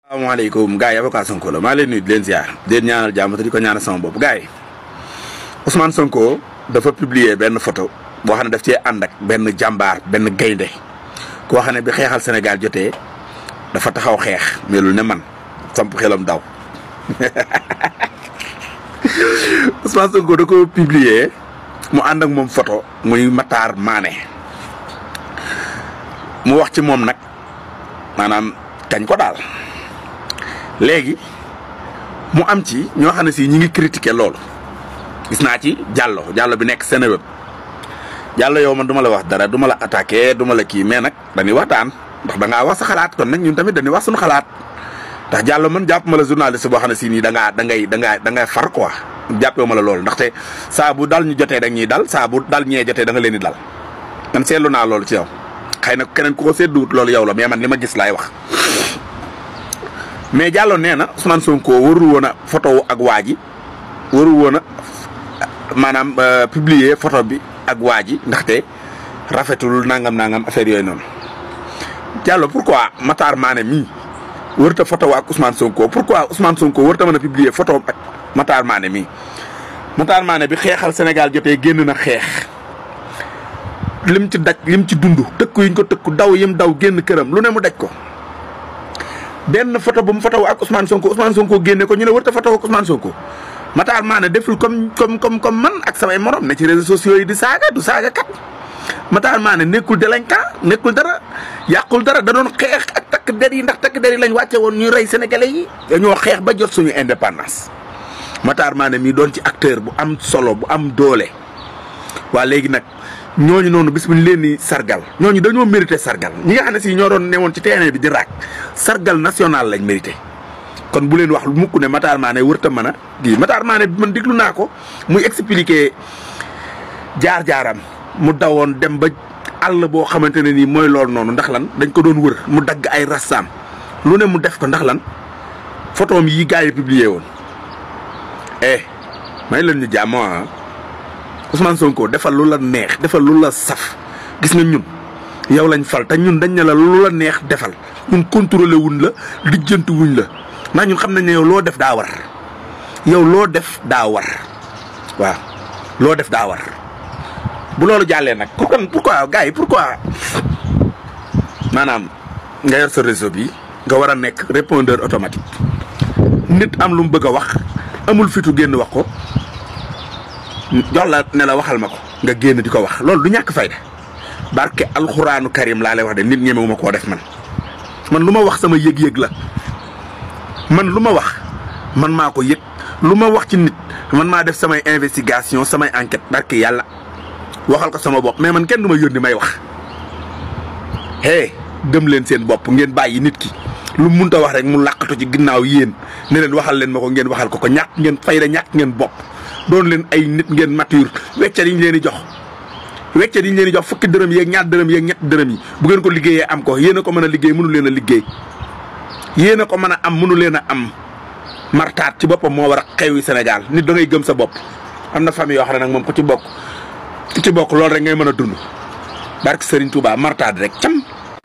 asalaamaaleykum gars yi avocat Sonko la maa leen nuyu di leen ziar di leen ñaanal jàmm te di ko ñaanal sama bopp gars yi Ousmane Sonko dafa publier benn photo boo xam ne daf cee ànd ak benn jàmbaar benn gaynde koo xam ne bi xeexal Sénégal jotee dafa taxaw xeex melul ne man samp xelam daw Ousmane Sonko da ko publier mu ànd ak moom photo muy Matar Mané mu wax ci moom nag maanaam kañ ko daal. léegi mu am ci ñoo xam ne si ñi ngi critiquer loolu gis naa ci Diallo bi nekk Seneweb Diallo yow man duma la wax dara duma la attaqué duma la kii mais nag dañuy waxtaan ndax da ngaa wax sa xalaat kon nag ñun tamit dañuy wax suñu xalaat ndax Diallo man jàpp ma la journaliste boo xam ne si nii da ngay far quoi jàppee ma la loolu ndaxte saa bu dal ñu jotee da ñuy dal saa bu dal ñee jotee da nga leen di dal man seetlu naa loolu ci yow xëy na keneen ku ko seetluwut loolu yow la mais man li ma gis laay wax. mais Diallo nee na Ousmane Sonko warul woon a photo ak waa ji warul woon a maanaam publier photo bi ak waa ji ndaxte rafetul nangam affaire yooyu noonu Diallo pourquoi Matar Mané mii warut a photo ak Ousmane Sonko pourquoi Ousmane Sonko warut a mën a publier photo ak Matar Mané mii Matar Mané bi xeexal Sénégal jotee génn na xeex lim ci daj lim ci dund tëkku yiñ ko tëkku daw yim daw génn këram lu ne mu daj ko. benn photo bu mu photo ak Ousmane Sonko génne ko ñu ne warut a photo ak Ousmane Sonko Matar Mané deful comme man ak samay morom ne ci réseaux sociaux yi di saaga du saaga kat Matar Mané nekkul délinquant nekkul dara yàqul dara da doon xeex ak takk der yi ndax takk der yi lañ wàcce woon ñu rey sénégalais yi dañoo xeex ba jot suñu indépendance Matar Mané mii doon ci acteur bu am solo bu am doole waa léegi nag ñooñu noonu bis bu ñu leen di sargal ñooñu dañoo mérité sargal ñi nga xam ne si ñoo doon newoon ci terrain bi di raak sargal national lañ mérité kon bu leen wax lu mukk ne Matar Mané wërta mën a di Matar Mané man déglu naa ko muy expliquer jaar-jaaram mu dawoon dem ba àll boo xamante ne nii mooy loolu noonu ndax lan dañ ko doon wër mu dagg ay rassaam lu ne mu def ko ndax lan photom yi gars yi publié woon may leen ñu jàmm Ousmane Sonko defal lu la neex defal lu la saf gis nga ñun yow lañ fal te ñun dañ ne la lu la neex defal ñun contrôlé wuñ la lijjanti wuñ la ndax ñun xam nañ ne yow loo def daa war yow loo def daa war waaw loo def daa war bu loolu jàllee nag pourquoi gars yi pourquoi maanaam nga yor sa réseau bi nga war a nekk répondeur automatique nit am lu mu bëgg a wax amul fitu génn wax ko. jox la ne la waxal ma ko nga génn di ko wax loolu du ñàkk fayda barke alxuraanu karim laa lay wax de nit ñemewu ma koo def man lu ma wax sama yëg-yëg la man lu ma wax man maa ko yëg lu ma wax ci nit man maa def samay investigation samay enquête barke yàlla waxal ko sama bopp mais man kenn du ma yónni may wax gëm leen seen bopp ngeen bàyyi nit ki lu mu mënta wax rek mu làqatu ci ginnaaw yéen ne leen waxal leen ma ko ngeen waxal ko ñàkk ngeen fayda ñàkk ngeen bopp doon leen ay nit ngeen mature weccat yi ñu leen di jox fukki dërëm yeeg ñaar dërëm yeeg ñetti dërëm yi bu ngeen ko liggéeyee am ko yéen a ko mën a liggéey mënu leen a liggéey yéen a ko mën a am mënu leen a am martaat ci boppam moo war a xewi Sénégal nit da ngay gëm sa bopp am na famille yoo xam ne nag moom ku ci bokk loolu rek ngay mën a dund barke Serigne Touba martaat rek cam